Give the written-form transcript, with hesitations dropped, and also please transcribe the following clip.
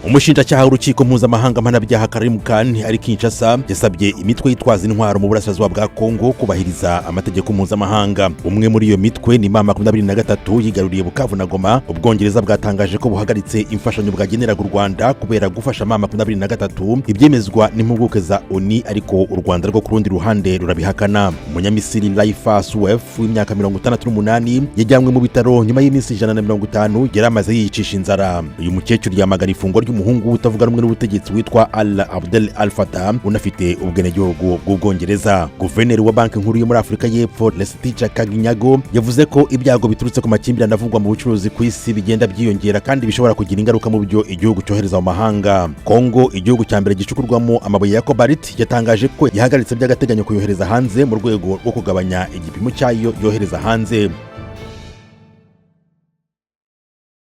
Umushinjacyaha w'Urukiko Mpuzamahanga Mpanabyaha, Karim Khan, ari Kinshasa, yasabye imitwe yitwaza intwaro mu burasirazuba bwa Kongo kubahiriza amategeko mpuzamahanga. Umwe muri iyo mitwe ni M23, yigaruriye Bukavu na Goma. Ubwongereza bwatangaje ko buhagaritse imfashanyo bwageneraga u Rwanda kubera gufasha M23, ibyemezwa n'impuguke za ONU, ariko u Rwanda rwo ku rundi ruhande rurabihakana. Umunyamisiri Laifa Souef w'imyaka 68 yajyanywe mu bitaro nyuma y'iminsi 150 yari amaze yiyicisha inzara. Uyu mukecuru yamagana ifungwa ry'umuhungu utavuga rumwe n'ubutegetsi witwa Al Abdel Al Fatah, unafite ubwenegihugu bw'Ubwongereza. Guverineri wa Banki Nkuru yo muri Afurika y'Epfo, Lesetja Kganyago, yavuze ko ibyago biturutse ku makimbirane avugwa mu bucuruzi ku isi bigenda byiyongera kandi bishobora kugira ingaruka mu byo igihugu cyohereza mu mahanga. Kongo, igihugu cya mbere gicukurwamo amabuye ya cobalt, yatangaje ko yahagaritse by'agateganyo kuyohereza hanze mu rwego rwo kugabanya igipimo cyayo yohereza hanze.